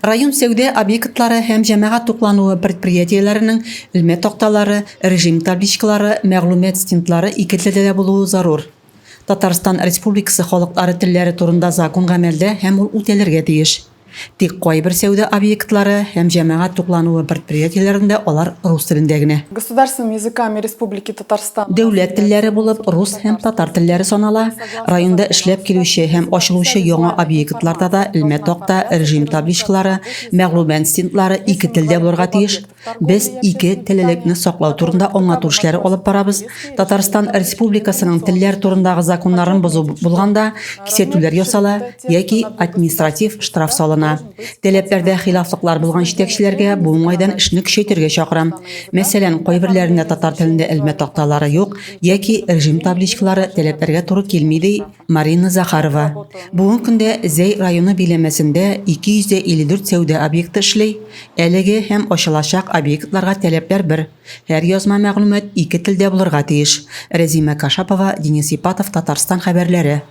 Район сәүдә объектлары һәм җәмәгать туклануы предприятиеләренең элмә такталары, режим табличкалары, мәгълүмат стендлары ике телдә дә булуы зарур. Татарстан Республикасы халыклары телләре турында закон гамәлдә һәм ул үтәлергә тиеш. Тик кайбер сәүдә объектлары һәм җәмәгать туклануы предприятиеләрендә алар рус телендә генә. Государственными языками Республики Татарстан. Дәүләт телләре булып рус һәм татар телләре санала. Районда эшләп килүче һәм ачылучы яңа объектларда да элмә такта, режим табличкалары, мәгълүмат стендлары ике телдә булырга тиеш. Без ике теллелекне саклау турында аңлату эшләре алып барабыз. Татарстан Республикасының телләр турындагы законнарын бозу булганда, кисәтүләр ясала яки административ штраф салына. Таләпләрдә хилафлыклар булган җитәкчеләргә бу уңайдан эшне көчәйтергә чакырам. Мәсәлән, кайберләрендә татар телендә элмә такталары юк яки режим табличкалары таләпләргә туры килми, ди Марина Захарова. Бүгенге көндә Зәй районы биләмәсендә 254 сәүдә объекты эшли. Әлеге һәм ачылачак объектларга таләпләр бер, һәр язма мәгълүмат ике телдә булырга тиеш. Рәзимә Кашапова, Денис Ипатов, Татарстан хәбәрләре.